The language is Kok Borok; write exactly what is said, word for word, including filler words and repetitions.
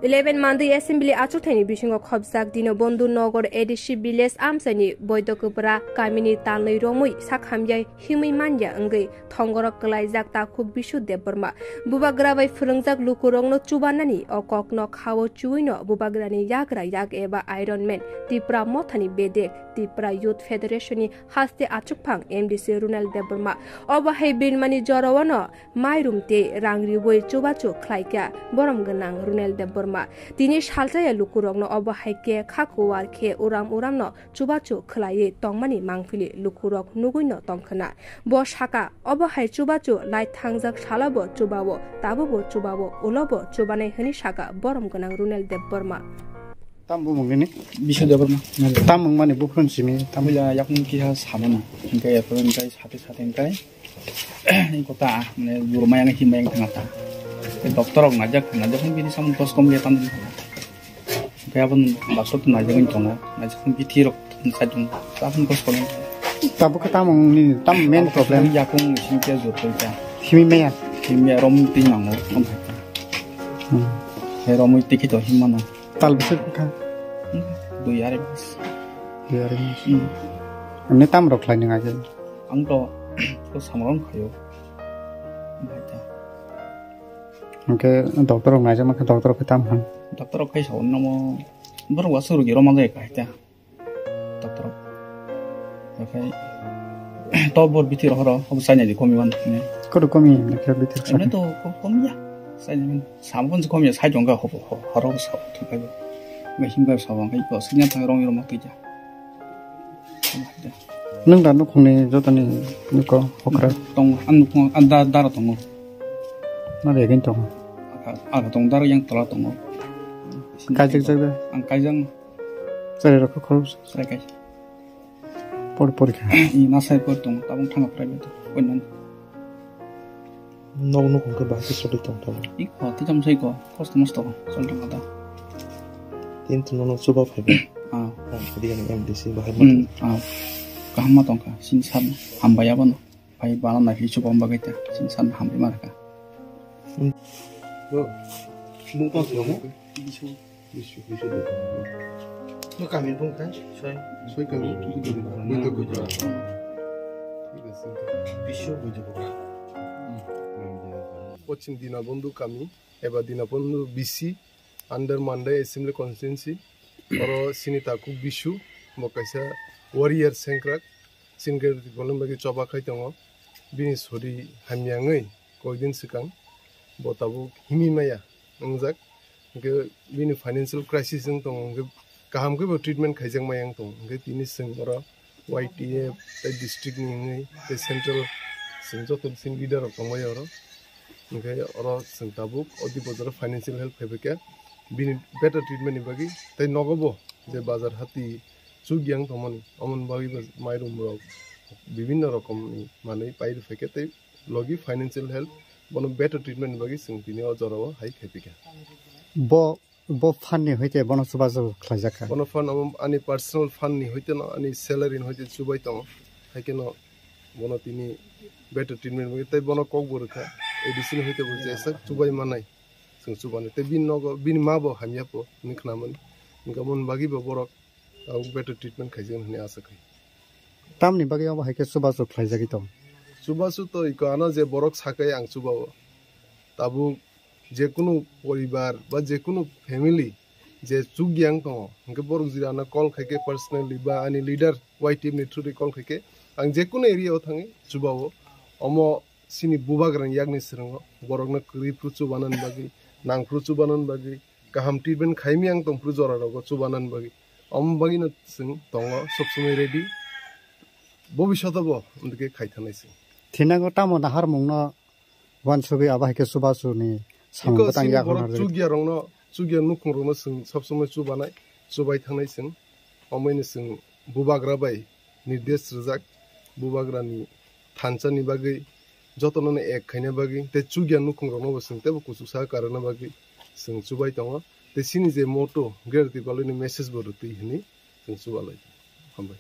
Eleven Mandwi Assembly achukthai ni bisingo khobjak Dinobondhu Nagar A D C village amchai ni Boidokopra kami ni talnwi romwi sak hamya himwi manya wngwi thongorok kwlaijak takhuk Bishu Debbarma. Bubagra bai phwrwngjak lukurokno chubanani o kokno khao chuwino Bubagrani yagra yak eba Iron Man, Tipra Mothani bedek, Tipra Youth Federation ni haste achukphang M D C Runal Debbarma. Obo hai birmani jorao no mairum tei rang riwi chubachu khlaikha borom gwnang Runal Debbarma. Tini salsaya lukurokno obo hai khe kha kuwar khe uram uramno chubachu khlaiwi tongmani mangpili lukurok nugwino tongkhwna. Bo sakha, obo hai chubachu lai thangjak salobo chubao, tabobo chubao, ulobo chubanai hwnwi sakha borom gwnang Runal Debbarma. Tam bumung nini? Bishu Debbarma. Tam wngmani buphurun simi tam? Buila yakung kiha sabana. Hingke yakung kai sate sate kai. Kota, mane, guru mayang him mayang thangata. Doctor rok najak, najak hwn bini samung kos kom ge tam. Kaya pun doctor tu najak hwn tongo, najak hwn bithi rok sajung, ta pun kos kom. Tabuk khe tamo ni tam main problem? Yakung sing kya jor koi kya. Himi maya? Himi maya rom ti nango, rom hai. Hmm. He rom ti khito him mano. Tal bwswk wngkha? Dui arai mas. Dui arai mas. Hmm. Amne tam rok khlai nang aje? Ang to, to samrong khayo. Bai ta. Hingke doctor rok naijak mankha, doctor rok khe tam hwn? Doctor rok khai sa hwn namo, borok wa suru giro manjak kha hai ta. Doctor rok. Oke. To bor bithi rohoro, obo sainai di komi wan ne. Kodo komi ne khe bithi rok. Ene to ko-, komi ya. Sainai min. Samon se komi ya, sai jongga ho, ho, horo sa thung kai. Ngai him ga sa wang kai ko, sinya ta rong ro ma tija. Nwng da nukhungni jotoni nuko hokra? Tong, ang nukhung, ang da, dara tongo. Nari agin tongo? Aga, aga tong, dara yang tola tongo. Kaijak jak da? Ang kaijak. Chari rok khorok. Chari kai. Por, por kha. I nasai por tong, tabung thanga private. Koinan. Nok nukhung khe bahai khe choli tong tong. Iko, twi tamo sai ko, kosto mosto, choli tong kha da. Tin tino no chuba phai ba. Ah. Ah, kadi ani M D C bahai ma. Hmm, ah. Kaham ma tong kha, sin san hambai abono. Bai bana nai hi chuba bagwi ta, sin san hambai ma kha. Hmm. Yo, mung tong sio mo? Bisu, bisu de. No kami bung kha, soi. Soi kami, bisu de. Bisu de. Bisu de. Pochin Dinabondhu kami, eba Dinabondhu B C, under Mandai Assembly Constituency, oro sini takhuk Bisu, bo kaisa warrior sengkrak, sini gari bolong bagi choba khai tongo, bini sori hamya wngwi koidin swkang, bo tabuk himi maya wngjak. Hingke bini financial crisis wng tongo, hingke kaham khe bo treatment khaijak maya wng tongo. Hingke tini chwng oro Y T F tei district ni wngwi tei central chwng joto chini leader rok tongmani oro. Hingke oro chwng tabuk o di bojaro financial help khaibai khe bini better treatment ni bagwi tei nogo bo je bazar hati chukya wng tongmani, omoni bagwi bo mairum rok bibinno rokomni manwi pai rwphai khe tei logi financial help, bono better treatment ni bagwi chwng tini o jorao hai khaipikha. Bo, bo fund ni hoite bono chubachu khlaijak kha? Bono fund amo ani personal fund ni hoite no, ani salary ni hoite chubai tongo. Hai kheno bono tini better treatment ni bagwi tei bono kok bo rwkha. A D C ni hoite bo jesa chubai manai. Chwng chubani tei bini nogo, bini ma bo hamya po, hwnwi khnamani. Hingke mon bagwi bo borok tabuk better treatment khaijak hwnwi asa khai. Tamni bagwi obo hai khe chubachu khlaijagwi tong? Chubachu to iko ano je borok sakai ang chubao. Tabuk jekunu poribar ba jekunu family je chukya wng tongo, hingke borok jora ano call khai khe personally ba ani leader Y T F ni through di call khai khe ang jekunu area o thangwi chubao. Omo chini bubagrani yakni swrwngo borokno kwrwi phuru chubanani bagwi, nang phuru chubanani bagwi, kaham treatment khaimya wng tong phuru jora rogo chubanani bagwi. Omo bagwino chwng tongo sob somoi ready. Bobishoto bo hwnkhe khai thanai chwng. Thinago tamo naharmungno uansugwi abo hai khe chubachu ni samung bwtang yakhorna rwgwi. Chukya rokno, chukya nukhung rokno chwng sob somoi chubanai, chubai thangnai chwng. Omoino chwng bubagra bai nirdesh rwjak, bubagrani thansa ni bagwi, jotono no ek khaina bagwi, tei chukya nukhung rokno bo chwng teibo kuchuksa karana bagwi chwng chubai tongo. Tei chini je motto, Greater Tipraland ni message bo rwtwi hwnwi chwng chubalai. Hambai.